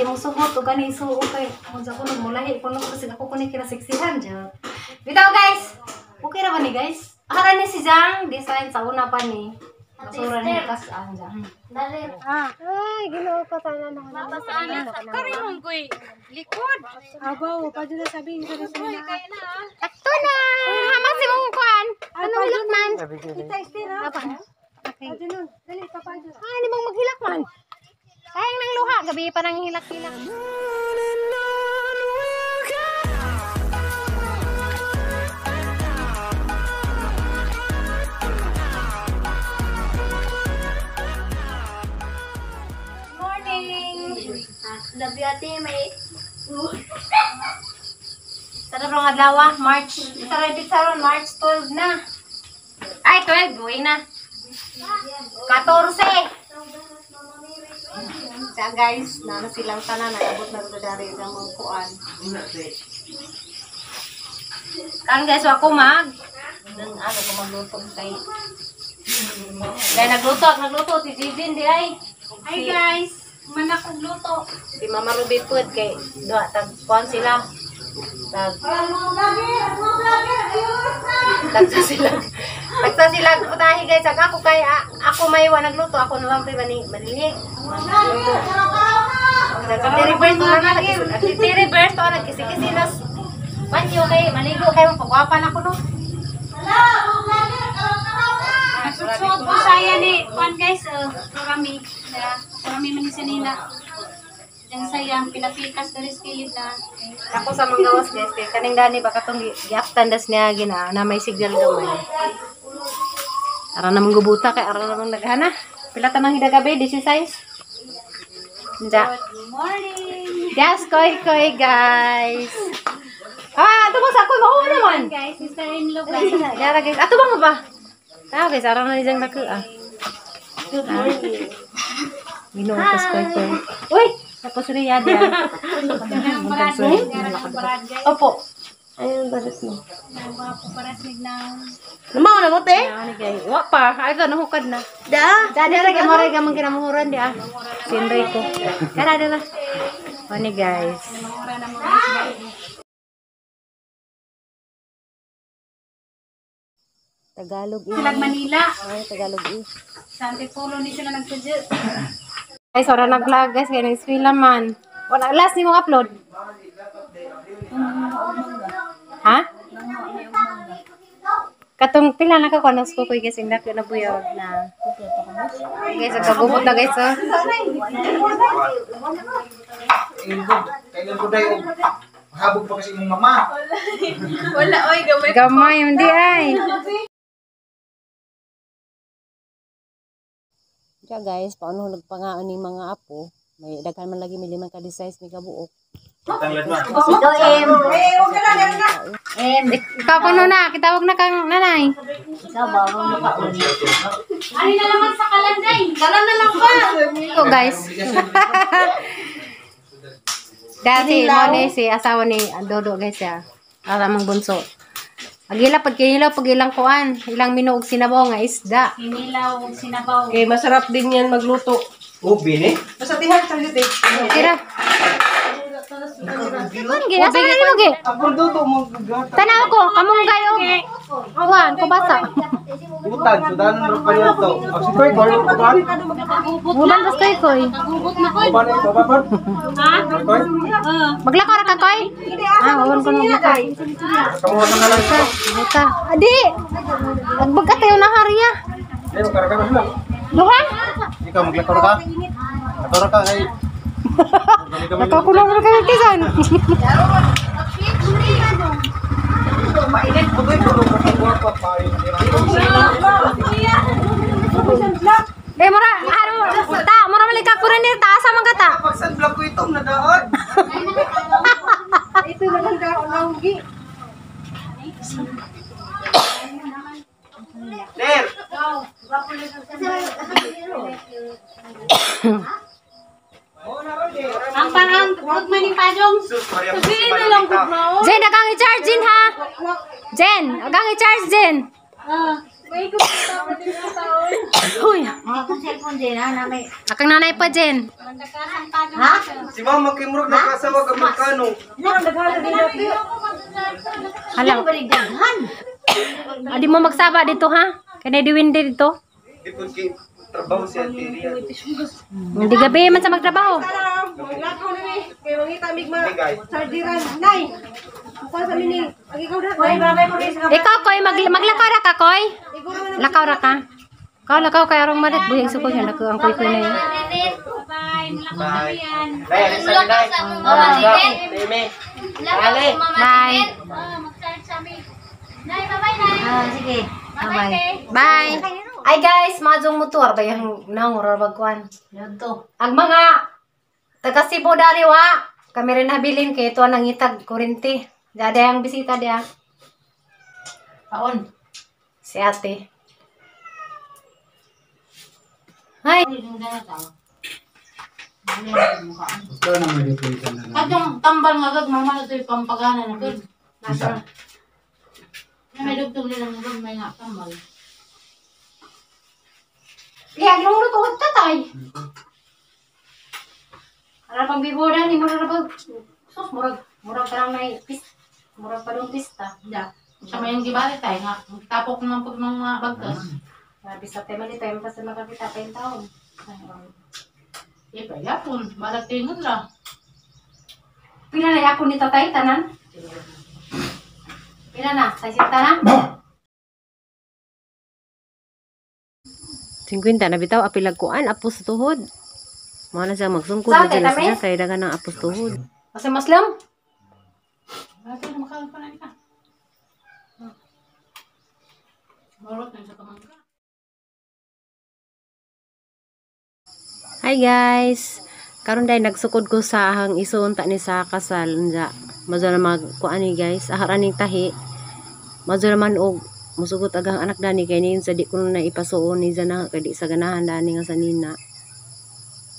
Mo sugot o gani suo kay mo sa kuno mulahi kuno kasi ako kuno kinasiksihan jud. Bitaw guys. Okay ra ba ni guys? Ara ni si Jang design sa una pa ni. Basura ni kas ang Jang. Ah, ay Ginoo ko tanan ako. Karimong koy likod. Abaw, pa dyan na sabihin ko na sila. Takto na. Hamas si mong kuan. Ano hilak man? Kita istira. Apa? Okay. Adyo nun. Dali, papa adyo. Ay, di mong maghilak man. Sayang ng luha, gabi pa nang hilak-hilak. Morning. Love you, ate. May... Sa rong adlaw, March. Sa rin sa ron, March 12 na. Ay, 12, buwi na. 14. Siya guys, nana silang tanan, nagabot na rin dari sa mga kuan. Kan guys, ako mag nang ano ko magluto kay. Kay nagluto si Jijin di ay. Hi guys. Manak og luto. Si Mama Ruby pod kay duha tag kuan sila. Tag Tagsa sila. Tagsa sila putahe guys. Ag ako kay ako may wa nagluto, ako na lang pre mani manilig. Sa Tiri Berto na na Tiri Berto na kisi-kisi nas. Panyo kay maligo kay mapagwapa na ko no. Nagsuot ko saya ni kuan guys, rami. Rami man ni sa nila. Diyan sayang pinapikas diri sa kilid na. Ako sa manggawas guys kay kaning dani baka tong giaptan das niya gina na may signal gamay. Ara namang gubuta kay ara namang naghana. Pila ta nang hidagabi 16. Nja. Good morning. Yes, koy koy guys. Ah, ato ba sa ako mao naman. Guys, sister-in-law guys. Yara guys, ato ba nga ba? Tao guys, ara na niyang dako ah. Good morning. Ginoo ko koy koy. Uy, tapos riya dia. Opo. Ayun, barat mo. Paras na. Namaw na mo, te? Ano guys? Wa pa, ay ito nahukad na. Da? Dadi ra kay more gamang kinamuhuran di ah. Sinday ko. Kara dala. Ani guys. Tagalog eh. Silag Manila. Ay, Tagalog eh. Sa Antipolo ni sila nagsadya. Guys, ora nag-vlog guys kay nag-eskwela man. Wala last ni mo upload. Ha? Katong pila na ka kuno ko koy guys indak na buyog na. Guys, nagkagubot na guys oh. Kailan ko dahil habog pa kasi imong mama. Wala, oy, gamay. Gamay hindi ay. Kaya guys, paano nagpangaan ni mga apo? May daghan man lagi may 5 ka size ni kabuok. Tanglad ma. Ito M. M. Ikaw kuno na, kitawag na kang nanay. Ano na naman sa kalanday? Dala na lang ba? Ito guys. Dati mo ni si asawa ni Dodo guys ya. Ara mang bunso. Agila pag kinilaw pag ilang kuan, ilang minuog sinabaw nga isda. Kinilaw ug sinabaw. Okay, masarap din yan magluto. Ubi ni. Basta tihak sa eh. Tira. Kun gi asa na nimo gi? Ako duto mo gata. Tanaw ko kamunggay og kuan kubasa. Utan sudanon ra pa to. Ako si Koy koy ko ba? Uban bas koy koy. Kagubot na ko. Ba ni ba ba? Ha? Koy. Maglakaw ra ka koy? Ah, uban ko maglakaw. Kamu na lang ito. Buta. Adi. Agbaga tayo na hariya. Ayo karakan sila. Duha? Ikaw maglakaw ka? Lakaw ka kay. Nakakulong na kayo kisan. Eh mura ano ta mura mali ka kuren ni ta asa man ka ta. Pag sunblock ko itong nadaod. Ito na lang daw, naugi. Der. Ang parang wag man yung padong. Sabihin na lang ko. Jen agang i-charge Jen ha. Jen, agang i-charge Jen. Ah. Uy. Akong cellphone din, ha? Na may... Akang nanay pa, Jen. Ha? Si mama kay murag nakasawa ka magkano. Hala. Baligdaghan. Adi mo magsaba dito, ha? Kaya diwinde dito. Di po kay trabaho si Ate Ria. Hindi gabi man sa magtrabaho. Maglakaw na ni. Kay mangita mig ma. Hey guys. Sardiran. Nay. Kuha sa mini. Ang ikaw na. Hoy, babay mo rin sa Ikaw, Koy, maglakaw ra ka, Koy. Lakaw ra ka. Ikaw, lakaw kay arong malit. Buyag sukol siya. Naku, ang kuy-kuy na yun. Bye. Mulakaw Bye. kami yan. Nay, alis na nay. Teme. Ale. Bye. Oh, mag-charge kami. Nay, bye-bye, Nay. Ah, sige. Bye-bye, te. Bye. Ay guys, majong motor ba yung nanguror bagkuan. Dito. Ang mga taga Cebu daliwa, kami rin nabilin kay ito ang itag kurinti. Dada ang bisita dia. Paon. Si ate. Ay, Kadtong tambal nga gag mama na to'y pampagana na gud. Isa. May dugtong nila nga gag may nga tambal. iya luro to tatay. Ara pang biboda ni murag pag sus murag murag karang may pis murag pa dong pista. Da. Sa may yung gibali tayo nga tapok ng pag mga bagtas. Grabe sa tema ni tayo pa sa makakita pa yung taon. Di pa yapon, balag tingon ra. Pila na ako ni tatay tanan? Pila na? Sa na? 50 na bitaw apilag kuan apos tuhod. Mo na siya magsungkod Sa na dyan na ate, siya tamis? kay daga ng apos tuhod. Kasi maslam? Bakit na makaon pa na ka? Morot na sa kamangka. Hi guys. Karon day nagsukod ko sa ahang isuunta ni sa kasal unja. Mazo na mag kuan ni guys, ahar aning tahi. Mazo naman og musugot agang anak dani kay niyon sa di ko na ipasuon ni jana kay di sa ganahan dani nga sa nina.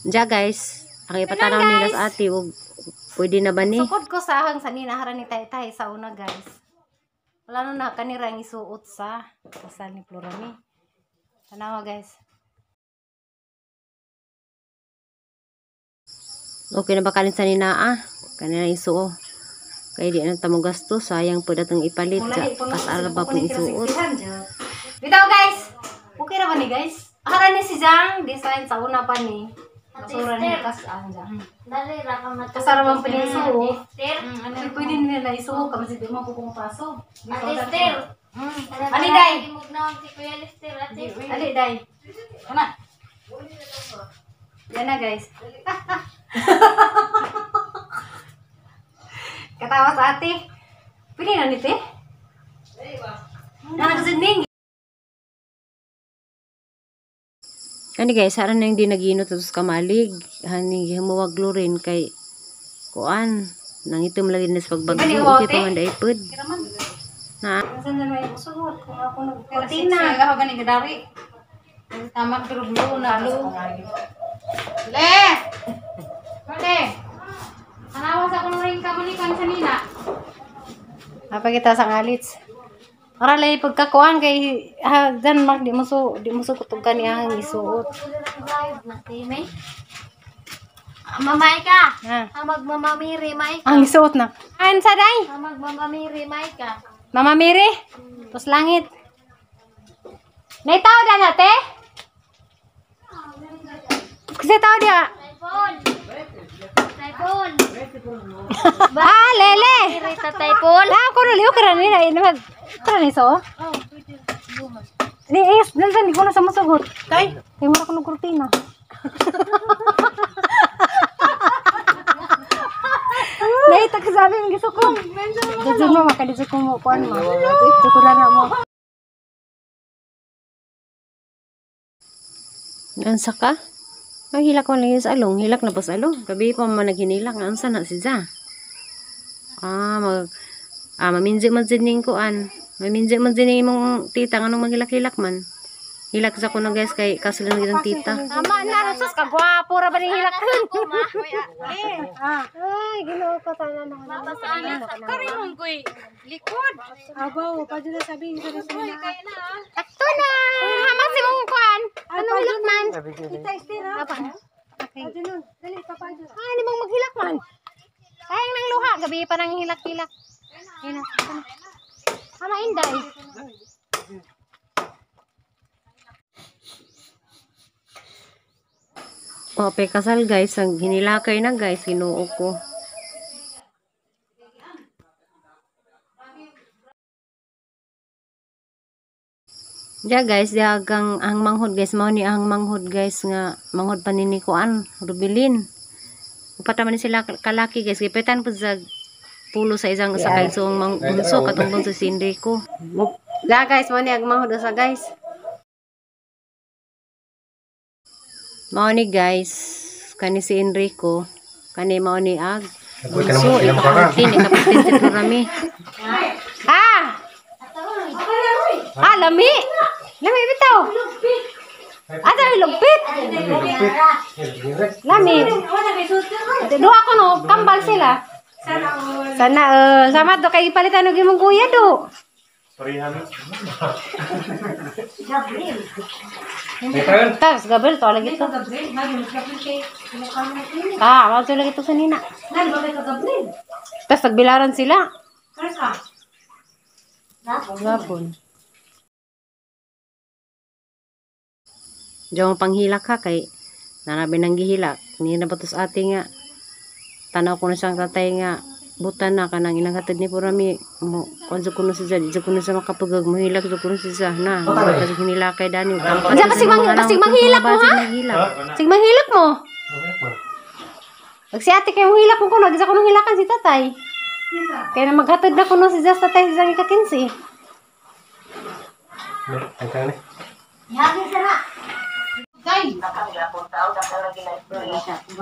Unja guys, ang ipatanaw nila sa ate og pwede na ba ni? Sukod ko sa ahang sanina haran ni tay sa una guys. Wala na na kanira ang isuot sa kasal ni Florami. Tanawa guys. Okay na ba kalin sa nina ah? Kanina isuo. Kay di na tamo gasto, sayang pud atong ipalit Mula ja. po Kasal ba pong isuot. Bitaw guys. Okay ra ba ni guys? Haran ni si Jang design sa una pa ni. Basura ni kasaan Jang. Kasara man pa ni isuo. Kasi pwede nila isuo kami si di mo ko paso. Ani day? Ali day. Ana, Yan na guys. Katawa sa ate. Pwede na ni te? Nana kasi ning. Kani guys, sara na yung di naginot tapos kamalig. Hani himuwag rin kay kuan. Nang itom lagi na sa Ano pagbagyo. yung Okay ote? pa man dai pud. Na Saan na may musugot kung ako Tina. nagkurtina. Ako gani gadari. Tama pero blue na blue. Le! Le! Tanawa sa akong ring kamunikan sa nina. Apa kita sa ngalits. Para lay pagkakuan kay dan mag di mo so di mo so kutog kani ang isuot. Mamay ka. Ha. Amag mamamiri may ka. Ang isuot na. An sa day? Amag mamamiri may ka. Mama Mary. Tos langit. Naitaw da na te? Kasi tao dia. Typhoon. Typhoon. Ah, lele. Rita typhoon. Ah, ko na liyo kara ni na naman. Kara ni so. Ni is dal di ko na sa musugot. Kay, kay mura ko ng kurtina. Naita ka sabi ng gusto ko. Dadyan mo, makadyo ko mo, kuan mo. Dito ko lang na mo. Ansa ka? Ang hilak ko lang sa along, hilak na pas along. Gabi pa man naghinilak, ansa na si Ja. Ah, mag maminzi man din ning kuan. Maminzi man din ning imong tita nganong maghilak-hilak man. Hilak sa kuno guys kay kasal na gid ang tita. Tama na, sus, kagwapo ra ba ni hilak? Ay, Ginoo ko sana na. Karimong ko'y likod. Abaw, pa dyan na sabihin sa Uy, kaya na ah. Takto na. Hama si mong kuan. Ano hilak man? Kita, Esther, ha? Apa? Okay. Dali, papa dyan. Ah, hindi mong maghilak man. Sayang ng luha, gabi pa nang hilak-hilak. Ayun na. Ito na. Ama inday. Ope kasal guys, ang hinilakay na guys, Ginoo ko. Ja guys, dihagang ang manghod guys, mao ni ang manghod guys nga manghod pa ni kuan, Rubilin. Upat man ni sila kalaki guys, gipitan pud sa pulo sa isang sa kaisong mang bunso katong bunso si Enrico. Ja guys, mo ni ang manghod usa guys. Mao ni guys, kani si Enrico, kani mao ni ag bunso ika-14, ika-15 si Florami. Ah! Ah, lami. Lami bitaw. Ada lugpit. Lami. Duha ko no, kambal sila. Sana sama do kay palitan og imong kuya do. Tapos Gabriel to lagi to. Ah, mao lagi to sa nina. Tapos nagbilaran sila. Gapon. Diyan panghilak ha kay nanabi nang gihilak. Ni na batos ate nga tanaw ko na siyang tatay nga butan na kanang ilang hatid ni Purami mo kuan sa kuno siya di kuno siya makapagag mohilak sa kuno siya na kasi hinilakay dani. Unsa ka sig manghilak mo ha? Sig manghilak mo. Pag si ate kay mohilak mo kuno, gisa kuno hilakan si tatay. Kaya na maghatod na kuno si Jas tatay sa ika-15.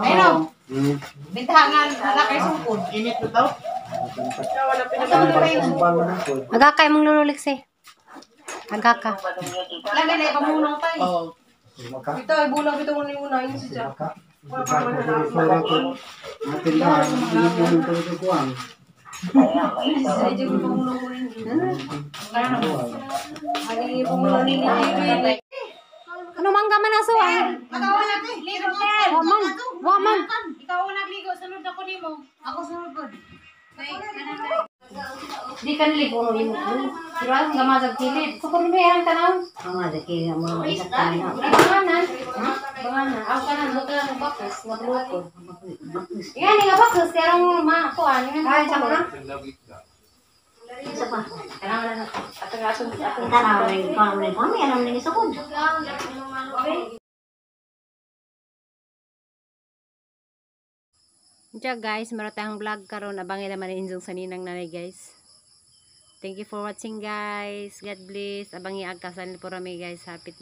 Ayun, bintangan, wala kay sungkod. Init na daw. Agaka imong lululik si. Agaka. Lagi na ipamunong pa eh. Ito, ibulaw ito muna yung una. Yung si Jack. Ano mangga man aso ay? Wa man. Wa man. Ikaw ang nagligo, sunod ako nimo. Ako sunod gud. Di ka naligo no imo. Pero ang gamazag kilid. So kuno may ang tanaw. Mga daki mo isa tayo. Banganan. Banganan. Aw kanan mo ka ng bakos nga blukod. Yan nga bakos kaya rong ma kuan nga. Ay sa na. Isa pa. Tanaw na atong atong atong Tanaw na yung pang na yung alam na yung sukod. Diya guys, meron tayong vlog karon abangin naman inyong sa ninang nanay guys. Thank you for watching guys. God bless. Abangi ang kasal ni Purami guys. Happy